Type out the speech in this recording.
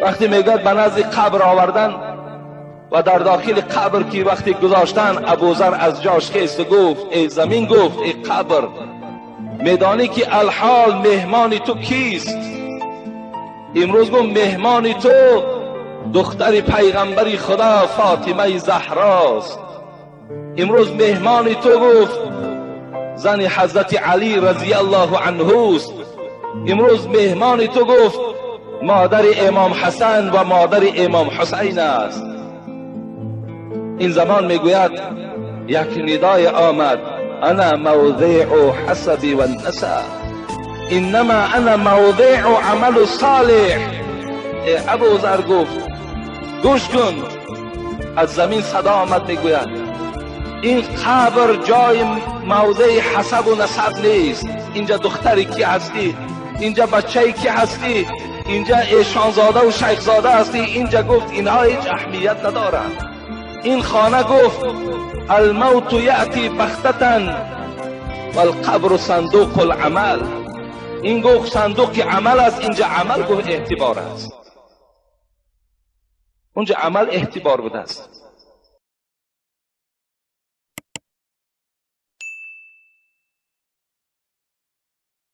وقتی میگوید به نزد قبر آوردن و در داخل قبر که وقتی گذاشتن، ابوذر از جاش خیست و گفت ای زمین، گفت ای قبر، میدانی که الحال مهمان تو کیست؟ امروز گفت مهمان تو دختر پیغمبری خدا فاطمه زهراست. امروز مهمان تو گفت زن حضرت علی رضی الله عنه است. امروز مهمان تو گفت مادر امام حسن و مادر امام حسین است. این زمان میگوید یک ندای آمد: انا موضع حسب و النسب، انما انا موضع عمل صالح. ابوذر گفت گوش کن، از زمین صدا آمد، میگوید این قبر جای موضع حسب و نسب نیست. اینجا دختری کی هستی، اینجا بچه کی هستی، اینجا ایشانزاده و شیخزاده هستی، اینجا گفت اینها هیچ اهمیت ندارند. این خانه گفت الموت یأتی بغتة والقبر صندوق العمل. این گفت صندوق عمل است، اینجا عمل گفت اعتبار است، اونجا عمل اعتبار بوده است.